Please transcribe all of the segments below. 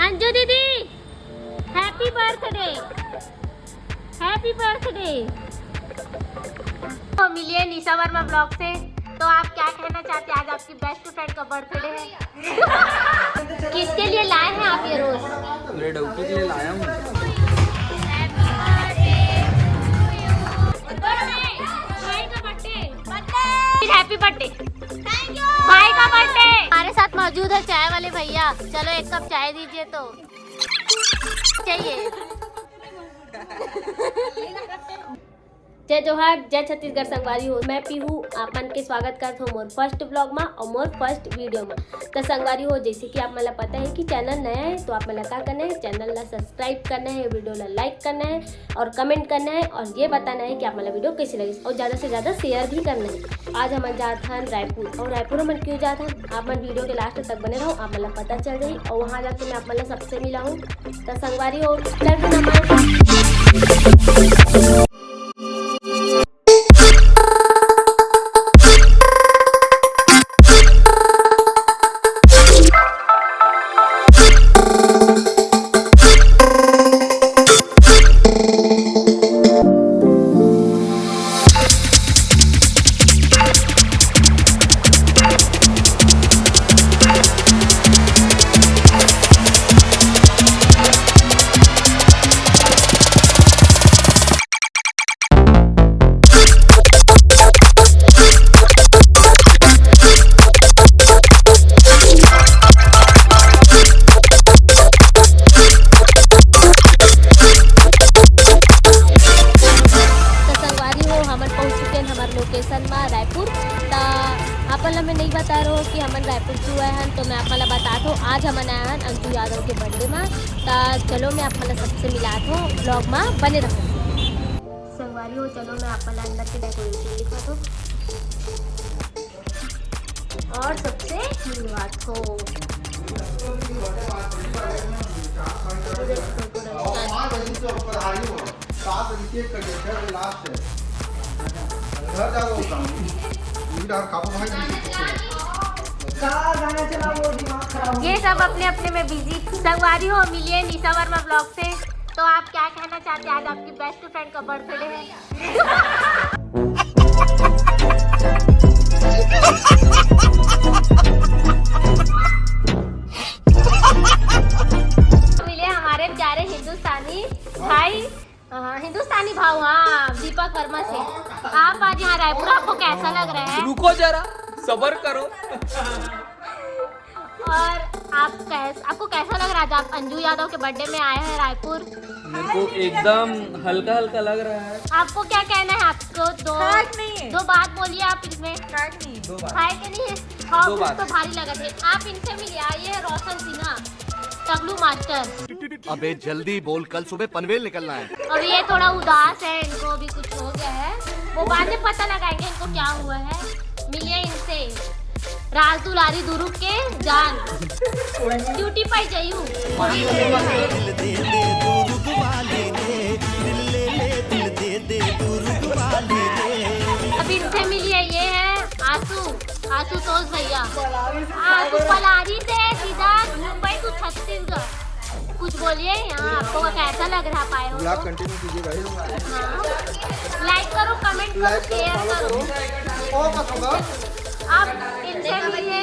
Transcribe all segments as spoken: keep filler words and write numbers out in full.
अंजू दीदी, happy birthday, happy birthday. तो मिलिए निशा वर्मा ब्लॉग से। तो आप क्या कहना चाहते हैं, आज आपकी बेस्ट फ्रेंड का बर्थडे है? किसके लिए लाए हैं आप ये रोज? मेरे डौकी के लिए लाया हूँ। भाई का बर्थडे। Happy birthday. भाई का बर्थडे। हमारे साथ मौजूद है चाय वाले भैया। चलो, एक कप चाय दीजिए तो। चाहिए। जय जोहार, जय छत्तीसगढ़ संगवारी हो। मैं पीहू आप मन के स्वागत करत हों मोर फर्स्ट ब्लॉग मा और मोर फर्स्ट वीडियो मा। त संगवारी हो, जैसे कि आप मन ला पता है कि चैनल नया है, तो आप मन ला का करना है, चैनल ला सब्सक्राइब करना है, वीडियो ला लाइक करना है और कमेंट करना है और ये बताना है कि आप मन ला वीडियो कैसे लगे और ज्यादा से ज्यादा शेयर भी करना है। आज हमन जात हन रायपुर, और रायपुर हमन क्यों जात हन, आप मन वीडियो के लास्ट तक बने रहो, आप मन ला पता चल जाही और वहाँ जाके मैं आप मन ला सबसे मिलाहूँ। त संगवारी हो, चल फिर हमन। तो संगवारी हो, हमन पहुंच चुके हैं हमारे लोकेशन में रायपुर। त आप मन ला मैं नहीं बता रहा हूँ कि हमन रायपुर क्यों आए हैं, तो मैं आप मन ला बता दूँ, आज हमन आए हैं अंजू यादव के बर्थडे में। त चलो, मैं आप मन ला सबसे मिलात हों, ब्लॉग में बने रहो। संगवारी हो, चलो मैं आप मन ला अंदर के डेकोरेशन दिखात हों और सबसे मिलवात हों। घर जाओ, उनका। ये सब अपने अपने में बिजी। संगवारी हो, मिलिए निशा वर्मा ब्लॉग से। तो आप क्या कहना चाहते हैं, आज आपकी बेस्ट फ्रेंड का बर्थडे है। मिले हमारे प्यारे हिंदुस्तानी भाई, हाँ, हिंदुस्तानी भाव, हाँ, दीपक वर्मा से। आप आज यहाँ रायपुर, आपको कैसा लग रहा है? रुको जरा, सबर करो। और आप कैस-, आपको कैसा लग रहा है आज आप अंजू यादव के बर्थडे में आए हैं रायपुर? मेरे को एकदम हल्का हल्का लग रहा है। आपको क्या कहना है? आपको दो, खास नहीं है। दो बात बोलिए आप इसमें। खास नहीं है। दो बात। खाए के नहीं है? खाओ, दो कुछ बात। तो भारी लगा थे। आप इनसे मिलिए, आइए रोशन सिन्हा, टगलू मास्टर। अबे जल्दी बोल, कल सुबह पनवेल निकलना है। और ये थोड़ा उदास है, इनको भी कुछ हो गया है, वो बाद में पता लगाएंगे इनको क्या हुआ है। मिलिए इनसे, राज दुलारी दुरुग के जान, ड्यूटी पर जाइयो। दिल दे दे दुरुग वाली रे, दिल ले ले दिल दे दे दुरुग वाली रे। अब इनसे मिलिए, ये है आशु, आशुतोष भैया। आशु पलारी से सीधा मुंबई to छत्तीसगढ़। कुछ बोलिए यहाँ, आपको कैसा लग रहा पाए हो? ब्लॉग कंटिन्यू कीजिए भाई। हाँ। लाइक करो, कमेंट करो, लाइक करो, शेयर फॉलो करो। करो। और मत होगा। आप इनसे मिलिए,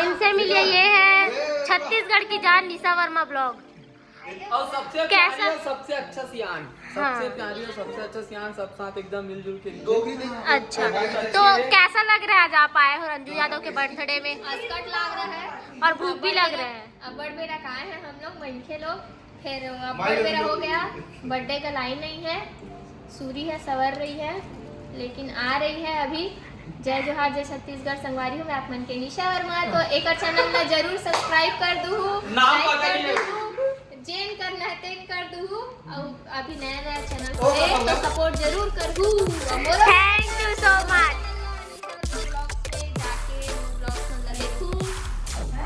इनसे मिलिए। ये है छत्तीसगढ़ की जान निशा वर्मा ब्लॉग। और सबसे कैसा? प्यारी और सबसे अच्छा सियान, हाँ। सबसे प्यारी और सबसे अच्छा सियान, सब साथ एकदम मिलजुल के। अच्छा, तो कैसा लग रहा है आज आप आए हो अंजू यादव के बर्थडे में? असकट लग रहा है। और भूख भी लग रहा है। अब्बड़ बेरा का आए हैं हम लोग, मनखे लोग, फिर अब्बड़ बेरा हो गया, बर्थडे का लाइन नहीं है, सूरी है, सवर रही है, लेकिन आ रही है अभी। जय जोहार, जय छत्तीसगढ़ संगवारी हो, मैं आप मन के निशा वर्मा। तो एक चैनल ला जरूर सब्सक्राइब कर दूहू, नाम लाइक पता कर नहीं है। दूहू, जेन करना है तेन कर दूहू। और अभी नया नया चैनल ओ, खोले, ओ, तो ओ। सपोर्ट जरूर करहू। Thank you so much।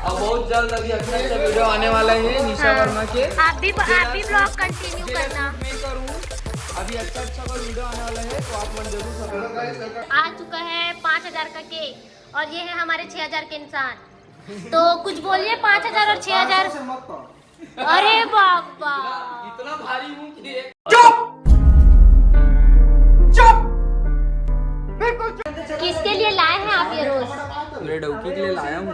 और बहुत जल्द अभी अच्छा अच्छा वीडियो आने वाला है निशा हाँ। वर्मा के। आप भी, आप भी ब्लॉग कंटिन्यू करना। मैं करूँ, अभी अच्छा अच्छा कोई वीडियो आने वाला है, तो आप मन जरूर सपोर्ट करें। आ चुका है पाँच हजार का केक और ये है हमारे छह हजार के इंसान। तो कुछ बोलिए, पाँच हजार और छह हजार। अरे बाबा, इतना भारी हूँ कि एक किसके लिए लाए हैं आप ये रोज? मेरे डौकी के लिए लाया हूँ।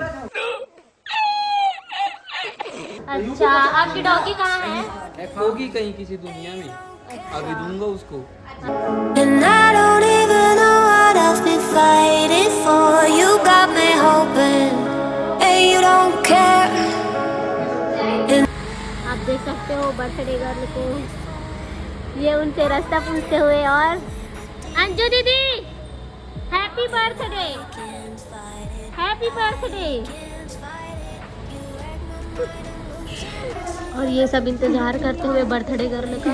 अच्छा, आपकी डौकी कहाँ है? होगी कहीं किसी दुनिया में, अभी दूंगा उसको। And I don't even know what I've been fighting for. You got me hoping, and you don't care. आप देख सकते हो बर्थडे गर्ल को, ये उनसे रास्ता पूछते हुए। और अंजू दीदी, हैप्पी बर्थडे, हैप्पी बर्थडे। और ये सब इंतजार करते हुए बर्थडे गर्ल का।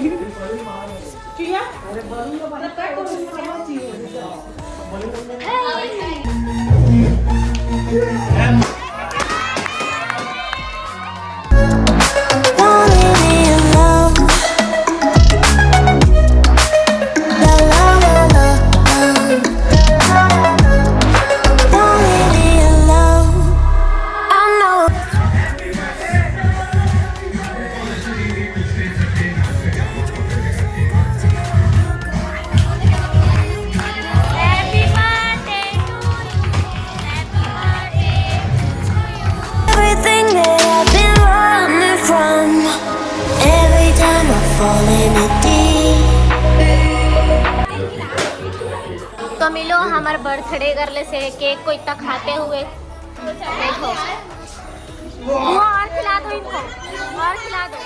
Everything that I've been running from. Every time I fall in a deep. तो मिलो, हमारे बर्थडे गर्ल से केक को इतना खाते हुए। देखो, वो और खिला दो इनको, और खिला दो।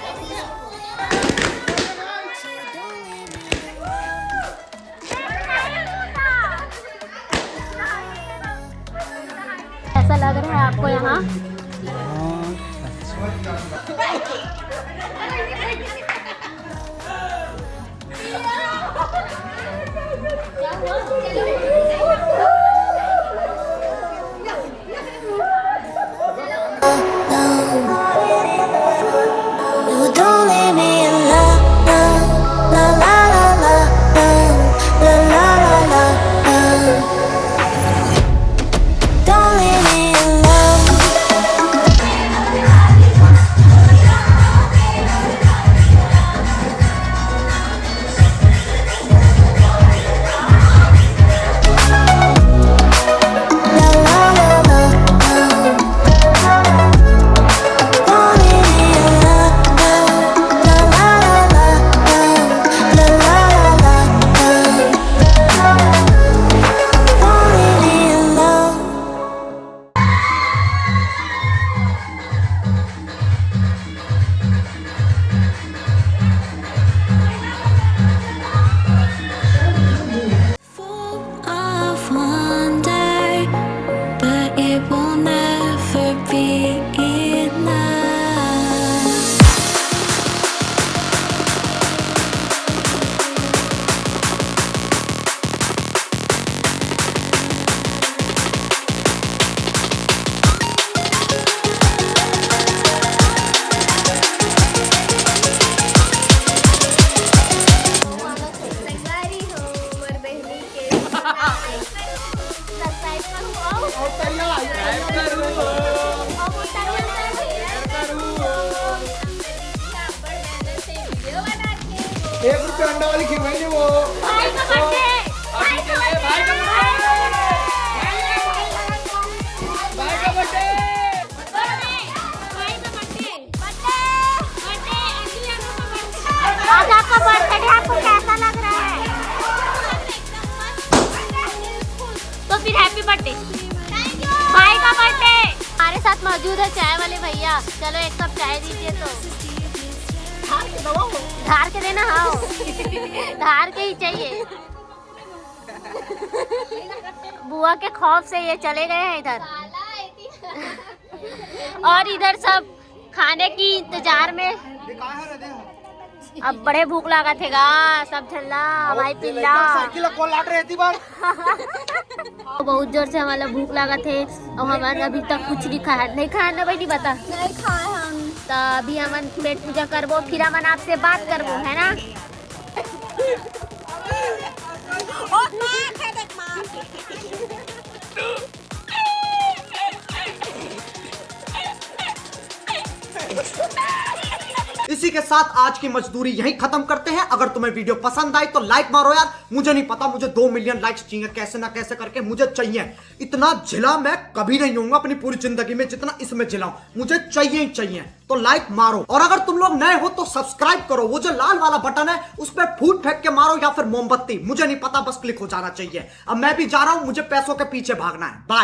कैसा लग रहा है आपको यहाँ? एक रुपया अंडा वाली खिलवाई नहीं वो। भाई का बर्थडे। भाई का बर्थडे। भाई का बर्थडे। आज आपका बर्थडे, आपको कैसा लग रहा है? तो फिर हैप्पी बर्थडे। भाई का बर्थडे। हमारे साथ मौजूद है चाय वाले भैया। चलो, एक कप चाय दीजिए तो। धार के देना, हाँ। धार के ही चाहिए। बुआ के खौफ से ये चले गए हैं इधर। और इधर सब खाने की इंतजार में। अब बड़े भूख लागत हे गा, सब झन ला, भाई पिल्ला। साइकिल ला कौन लात रहे थी बार? बहुत जोर से हमन ला भूख लागत हे, अउ हमन अभी तक कुछ नहीं खाया। नहीं खाया ना बहिनी, बता। नहीं खाए हम। तो अभी हमन पेट पूजा करबो, फिर हमन आपसे बात करबो, है ना? ओ माँ, खा देख माँ। इसी के साथ आज की मजदूरी यहीं खत्म करते हैं। अगर तुम्हें वीडियो पसंद आई तो लाइक मारो यार, मुझे नहीं पता, मुझे दो मिलियन लाइक्स चाहिए कैसे ना कैसे करके, मुझे चाहिए। इतना झिला मैं कभी नहीं होऊंगा अपनी पूरी जिंदगी में जितना इसमें झिला हूं, मुझे चाहिए ही चाहिए। तो लाइक मारो, और अगर तुम लोग नए हो तो सब्सक्राइब करो, वो जो लाल वाला बटन है उस पर फूट फेंक के मारो या फिर मोमबत्ती, मुझे नहीं पता, बस क्लिक हो जाना चाहिए। अब मैं भी जा रहा हूं, मुझे पैसों के पीछे भागना है। बाय।